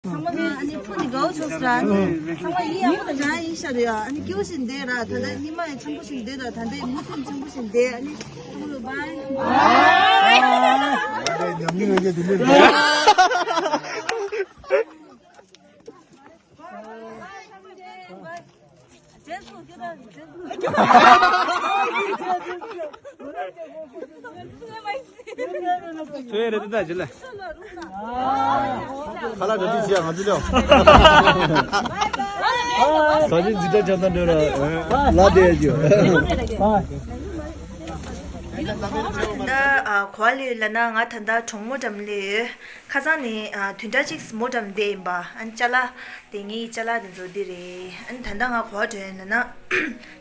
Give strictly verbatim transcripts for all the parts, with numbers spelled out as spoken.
ཚང་མ་ནི་ཨ་ནི་ཕུ་ནི་དགའ་བོ་བྱུང་ཟེར། ཨ་ནི་ཚང་མ་ཡིད་ཡག་པོ་དང་ཡག་ཡིན་ཤག་རེད་ཡ། ཨ་ནི་སྐྱིད་པོ་ཞིག་བསྡད་ར། ད་ལྟ་ཉི་མ་ཡང་འཆམ་པོ་ཞིག་བསྡད་ར། ད་ལྟ་མུ་མཐུད་འཆམ་པོ་ཞིག་བསྡད། ཨ་ནི་ཚང་མ་ལ་བྷའི། ཉམས་མྱོང་ཡོད་མཁན་དེ་འདྲས་རེད། ཐོས་རེད་ད་ཅི་ལ། ཁ་ལག་འགྲོ་དུས་བྱས་ང་ཚོ་ལ། ས་ཆེན་འཛིན་གྲྭ་ཆ་ཚང་འགྲོ་ར། ལ་དེ་ཡ་ཅིག་ད་ཨ་ག་པར་སླེབས་ཡོད་ལབ་ན། ང་ད་ལྟ་གྲོང་མོ་འགྲམ་སླེབས་ཡོད། ཁ་སང་ནས་ཨ་བདུན་ཕྲག་གཅིག་མོ་འགྲམ་བསྡད་ཡིན་པ། ཨ་ནི་ཅ་ལག་དེ་ངའི་ཅ་ལག་དེ་ཚོ་འདི་རེད། ཨ་ནི་ད་ལྟ་ང་ག་པར་འགྲོ་ཡིན་ལབ་ན།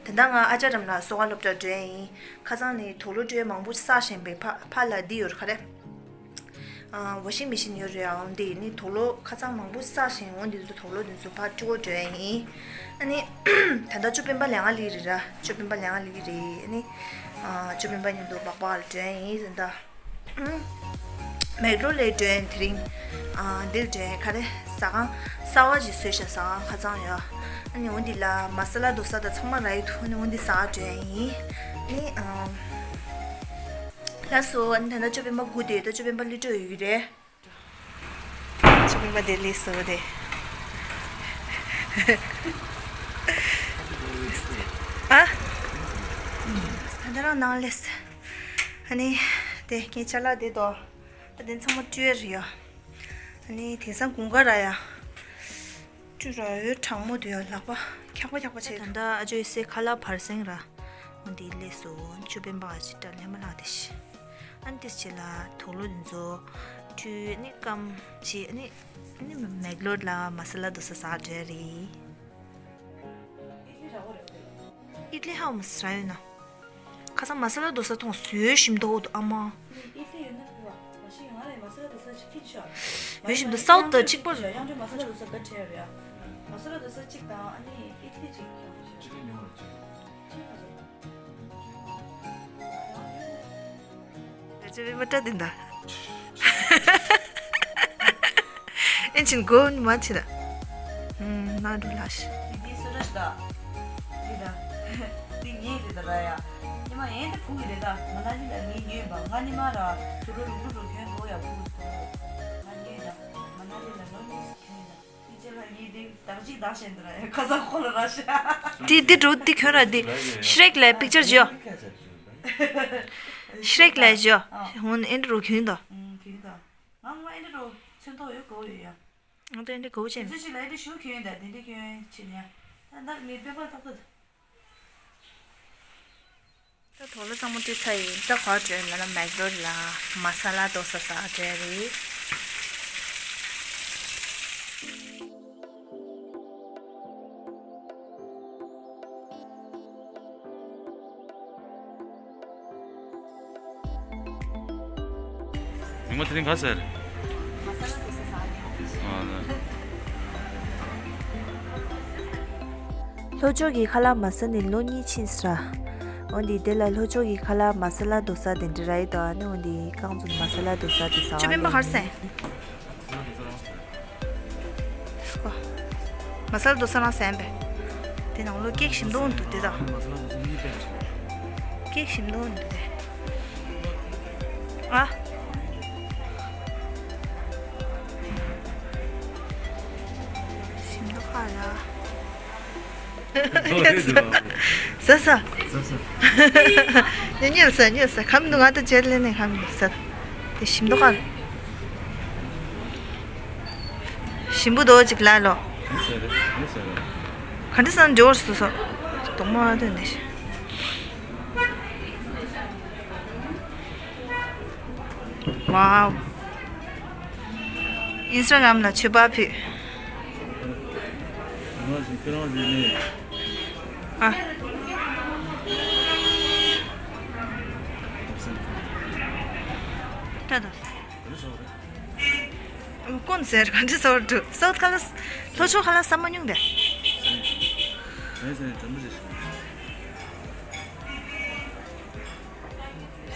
ད་ལྟ་ང་ཨ་ཅག་འགྲམ་ལ་གསོ་བ་སློབ་གྲྭར་འགྲོ་ཡ་ཡིན། ཁ་སང་ནས་དུག་ལོག་སྤྲོད་མང་པོ་བསགས་བཞག་པའི་ཕ་ཕ་ལ་འདི་ཡོད་རེད་ག་རེ། ཨ་ཝ་ཤིང་མེ་ཤིན་ཡོད་རེད། ཨ་འོ་འདི་ནི་དུག་ལོག་ཁ་སང་མང་པོ་བསགས་བཞག་འོ་འདི་ཚོ་དུག་ལོག་འདི་ཚོ་ཕར་བཀྲུ་ག་འགྲོ་ཡ་ཡིན། ཨ་ནི་ད་ལྟ་ཅོ་སྤེན་པ་ལས་ང་སླེབས་རེད་ར། ཅོ་སྤེན་པ་ལས་ང་སླེབས་རེད། ཨ་ནི་ཨ་ཅོ་སྤེན་པ་མཉམ་དུ་སྦག་སྦག་ལ་འགྲོ་ཡ་ཡིན་ཟེར་ད། ཨུམ། མེག་ལོར་ལ་འགྲོ་ཡིན་དེ་རིང་། ཨ་འདིར་འགྲོ་ཡིན། ག་རེ། ཟ་ཁང་གསར་པ་ཞིག་བཟོས་ཤག་ཟ་ཁང་ཁ་ཚང་ཡོད། ཨ་ནི་འོ་འདི་ལ་མ་ས་ལ་དོ་ས་དང་ཚང་མ་རག་གི་འདུག་ཨ་ནི་འོ་འདི་ཟ་ག་འགྲོ་ཡིན། ཨ་ནི་ཨ་ལགས་སོ། ཨ་ནི་ད་ལྟ་ཅོ་སྤེན་པ་སྒུག་བསྡད་ཡོད། ད་ཅོ་སྤེན་པ་སླེབས་འགྲོ་ཡོད་ཀྱི་རེད། ཅོ་སྤེན་པ་དེ་སླེབས་སོང་དེ། ཨ། ད་ལྟ་རང་ནང་སླེབས། ཨ་ནི་དེ་ངའི་ཅ་ལག་དེ་དོ། ཨ་དེ་ཚང་མ་བཀྲུས་རེད་ཡ། ཨ་ནི་དེང་སང་དགུན་ཁ་ར་ཡ། བཀྲུས་ར་འོད་གྲང་མོ་འདུག་ཡ། ལག་པ་འཁྱག་པ་འཁྱག་པ་བྱས། ད་ལྟ་ཨ་ཅོའི་སྲས་ཁ་ལག་བར་གསེང་ར། འོ་འདི་སླེབས་སོང་། ཅོ་སྤེན་པ་ཅིག་འདྲ་ལས་མ་ལགས་དེ་ཤི། ཨ་ནི་དེ་ཕྱི་ལ་དུག་ལོག་འདི་ཚོ་བཀྲུས། ཨ་ནི་སྐམ་བྱས། ཨ་ནི་ཨ་ནི་མེག་ལོར་ལ་མ་ས་ལ་དོ་ས་ཟ་འགྲོ་ཡ་རེད། ཨིད་ལི་ཧ་མ་སི་ར་ཡོད་ན། ཁ་སང་མ་ས་ལ་དོ་ས་ཐོངས་ཟོས་ཞིམ་མདོག་འདུག་ཨ་མ། ཨིད་ལི་ཡོད་ན་ཕུ་བ། མ་ཤི་ང་ལ་མ་ས་ལ་དོ་ས་ཅིག་ཁྱེར་ཤོག་ཡོད་ཞིམ་མདོག་སའུ་ཐི་གཅིག་པོ་རེད། ཡང་ཅོ་མ་ས་ལ་དོ་ས་ག་ཁྲལ་རེད་ཡ། མ་ས་ལ་དོ་ས་གཅིག་དང་ཨ་ནི་ཨིད་ལི་གཅིག་ཁྱེར་ཤོག་ཅི་སྤེན་པ་སྐྲ་འདི་འདྲ། ཨེ་ཆིན་གོ་མ་ཆི་ད། ཨུམ། ན་འགྲོ་ལ་ཤི། འདི་སུ་ར་ཤི་ད། འདི་ད། འདི་ངའི་རེད་ད་ར་ཡ། ཉི་མ་ཡན་དེ་བུ་གི་རེད་ད། མ་ན་ལི་ལ་ངའི་ཉོས་པ། ང་ཉི་མ་ར་དུ་རུ་རུ་རུ་རུ་གྱོན་གོ་ཡ་བུ་གི་དུ་རུ། ང་ཉོས་ད། མ་ན་ལི་ལ་ལོ་གཉིས་སུ་གྱོན་ཡ་ད། འདི་ཅི་ལ་ངའི་འདི་དག་ཅིག་དག་བཞིན་དུ་ར་ཡ། ཁ་སང་ཁོ་ལ་ར་ཤི། འདི་འདི་འགྲོ་འདི་གྱོན་ར་འདི། ཤྲེག་ལ་པིག་ཅར་བྱོས། ཤྲེག་ལ་བྱོས། ཨ། འོ་ན་ཨེ་འདྲ་རུ་གྱོན་ད། ཨུམ། གྱོན་ད། ང་ང་ཨེ་འདྲ་རུ་ཚོན་མདོག་ཡོད་གོ་ཡོད་ཡ། ང་ད་ཨེ་འདྲ་གོ་ཅན། དེ་ཚོ་ཞིག་ལ་ཨེ་འདྲ་ཞུ་གྱོན་ཡོད་ད། དེ་འདྲ་གྱོན་ཕྱིན་ཡ། ད་ད་མི་དཔེ་པར་ཏག་ཏག་ད་དུག་ལོག་ཚང་མ་བཀྲུས་ཚར་ཡིན། ད་ག་པར་འགྲོ་ཡིན་ལབ་ན་མེག་ལོར་ལ་མ་ས་ལ་དོ་ས་ཟ་འགྲོ་ཡ་རེད། ཉི་མ་དེ་རིང་ག་ཟེར། ཨ་ལ། ལྷོ་ཕྱོགས་ཀྱི་ཁ་ལག་མ་ཟ་ནས་ལོ་གཉིས་ཕྱིན་སོང་ར། འོ་འདི་དེ་ལ་ལྷོ་ཕྱོགས་ཀྱི་ཁ་ལག་མ་ས་ལ་དོ་ས་དེ་འདྲ་ར་ཡོད་དོ། ཨ་ནི་འོ་འདི་རྐང་བཙུགས་མ་ས་ལ་དོ་ས་དེ་ཟ་བ། ཅོ་སྤེན་པ་ག་རེ་ཟེར། མ་ས་ལ་དོ་ས་རང་ཟ་ཡིན་པས། དེ་ནང་ལོགས་ཀེག་ཞིམ་མདོག་འདུག་དེ་དང་། ཀེག་ཞིམ་མདོག་འདུག་དེ། ཨ། ཞིམ་མདོག་ཁ་ལ། ཟ་ཟ། ཉོ་ཉོ་ཟ་ཉོ་ཟ། ཁ་མི་འདུག་ང་ད་བརྗེད་ལས་ནས་ཁ་མི་འདུག་ཟ། དེ་ཞིམ་མདོག་ཁ་ལ། ཞིམ་པོ་འདུག་ཅིག་ལ་ལོ། ག་འདྲ་སང་འབྱོར་སོ་སོ། གདོང་མ་དོན་ནས། ཝའོ། ཨིན་སི་ཊ་གྷ་རམ་ལ་མཆོད་པ་ཕུལ། ཨ། ད་ད། ཀོན་ཟེར་ག་འདྲ་ཟེར་འདུག་སའུ་ཐི་ཁ་ལག་ལྷོ་ཕྱོགས་ཁ་ལག་ཟ་མ་མྱོང་དེ།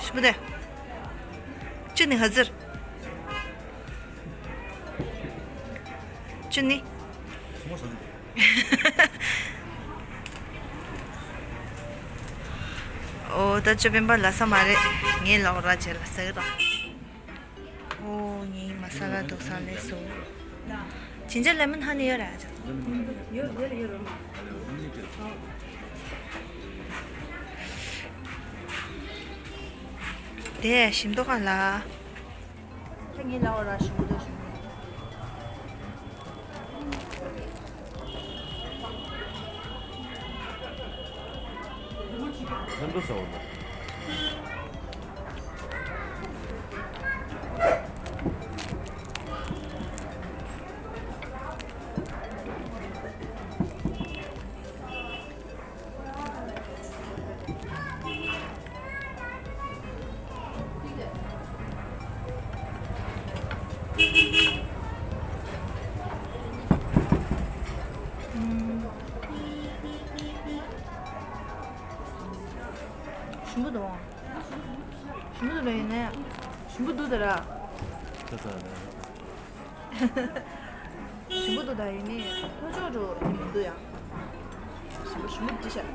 ཞིམ་པོ་དེ། ཅི་ནི་ཧ་ཟེར། ཅུ་ནི། ཨོ་ད་ཅོ་སྤེན་པ་ལ་ས་མ་རེད། ངས་ལོག་ར་བྱས་ལ་ཟེར་གི་དང་། ཨོ་ངའི་མ་ས་ལ་འདུག་ས་ལས་སོ། ཇིན་ཇར་ལེ་མོན་ཧ་ནི་ཡོད་ར། ཡོད་ཡོད་ཡོད། དེ་ཞིམ་མདོག་ག་ལ། ད་ངའི་ལ་འོ་ར་ཞིམ་པོ་འདུག་ཞིམ་པོ། ཧན་པོ་ཟ་འོ་ན། ཞིམ་པོ་འདུག་ཞིམ་པོ་འདུག་ལ་ཡིན་ནས། ཞིམ་པོ་འདུག་ད་ར། ད་ད་ད། ཞིམ་པོ་འདུག་ད་ཡིན་ནི་ལྷོ་ཕྱོགས་འགྲོ་མི་འདུག་ཡ། ཞིམ་པོ་ཞིམ་པོ་འདི་ཤ།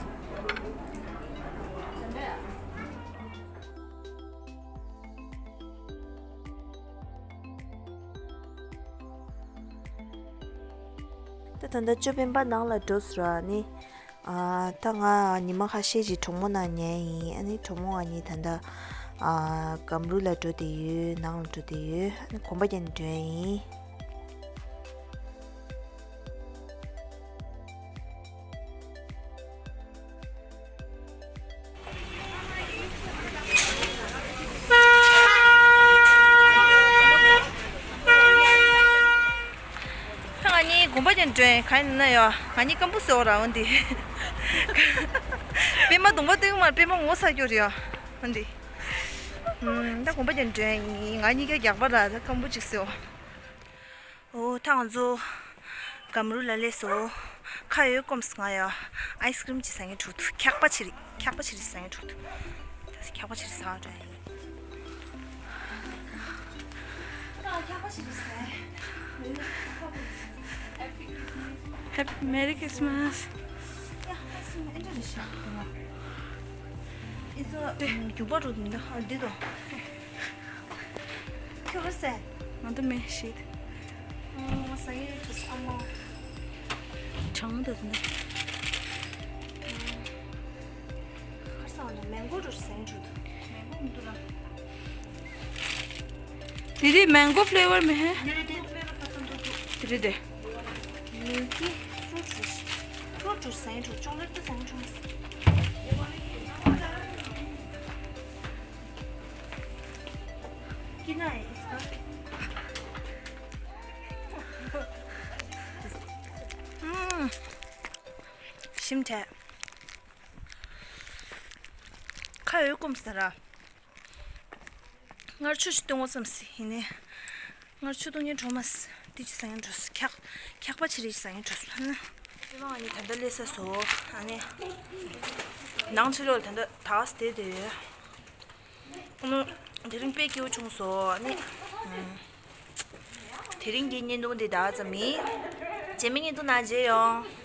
ད་ད་ལྟ་ཅོ་སྤེན་པ་ནང་ལ་འགྲོ་ཟེར་བ་ནི། ཨ་ད་ང་ཉི་མ་ཁ་ཤས་ཅིག་གྲོགས་མོ་ནང་ཉལ་ཡིན། ཨ་ནི་གྲོགས་མོ་ང་གཉིས་ད་ལྟ་ཨ་སྒམ་རུ་ལ་འགྲོ་བསྡད་ཡོད། ནང་ལ་འགྲོ་བསྡད་ཡོད། ཨ་ནི་གོམ་པ་རྒྱག་ནས་འགྲོ་ཡ་ཡིན། ང་གཉིས་གོམ་པ་རྒྱག་འགྲོ་ཡིན། གང་ཡིན་ན་ཡ། ང་གཉིས་སྐམ་པོ་བཟོ་ར་འོན་ཏེ། པད་མ་གདོང་པ་སྟོན་མར་པད་མ་ངོ་ཚ་རྒྱུ་རེད་ཡ། འོན་ཏེ། ད་གོམ་པ་རྒྱག་འགྲོ་ཡིན། ང་གཉིས་ཀ་རྒྱག་པ་ར་ད་སྐམ་པོ་ཅིག་བཟོ། ཨོ་ད་ང་ཚོ་སྒམ་རུ་ལ་སླེབས་སོང་། ཁ་ཡོད་སྐོམ་སོང་ང་ཡ། ཨའི་སི་ཀྲིམ་ཅིག་ཟ་ངེས་འགྲོ་འདུག་འཁྱག་པ་ཆེ་རེད། འཁྱག་པ་ཆེ་རེད་ཟ་ངེས་འགྲོ་འདུག་ད་འཁྱག་པ་ཆེ་རེད་ཟ་འགྲོ་ཡ་ཡིན། ད་འཁྱག་པ་ཆེ་རེད་ཟ། Happy Merry Christmas. ཡ་ཨ་སི་མ་ཨེ་འདྲ་རེད་ཤག་ཨི་ཚོ་རྒྱུག་པ་འགྲོ་འདུག་འདི་དོ། ཁྱོད་ག་ཟེ། ང་ད་མེད་ཤིད། ང་ཟ་གི་ཡོད་ཅེས་ཨ་མ། གྲང་མོ་འདུག་འདི། ག་ཟ་བ་ན་མེང་གོ་རུ་ཟ་གི་འགྲོ་འདུག་མེང་གོ་མི་འདུག་ལ། དེ་དེ་མེང་གོ་ཕི་ལེ་ཝར་མེད་ཧེ། དེ་རེད་དེ། མིལ་ཀི་ཕུ་རུ་ཊི་རུ་ཕུ་རུ་ཊི་རུ་ཟ་གི་འགྲོ། ཅོག་ལེ་ཊི་ད་ཟ་གི་འགྲོ། ཀི་ན་ཨིས་ཀ། ཨུམ། ཞིམ་ཐལ། ཁ་ཡོད་སྐོམ་ཟ་ར། སྔར་ཆུ་ཞིག་བཏུང་བ་ཙམ་ཟིན་ཡིན་ནས། སྔར་ཆུ་བཏུང་ཉན་འགྲོ་མ་ཟིན། དེ་ཅི་ཟ་ཡང་འགྲོ་ཟིན། འཁྱག་འཁྱག་པ་ཆེ་རེ་ཟ་ཡང་འགྲོ་ཟིན། ཨ་ནི། ཨ་ནི་ད་ལྟ་སླེབས་ས་སོ། ཨ་ནི། ནང་ཕྱི་ལོགས་ལ་ད་ལྟ་དག་ས་དེ་དེ་ཡོད། ཨ་ནི། དེ་རིང་དཔེ་སྐྱིད་པོ་བྱུང་སོ། ཨ་ནི། དེ་རིང་གི་བརྙན་ཐུང་འདི་དག་ཙམ་ཡིན། རྗེས་མའི་བརྙན་ཐུང་ནང་མཇལ་ཡོང་།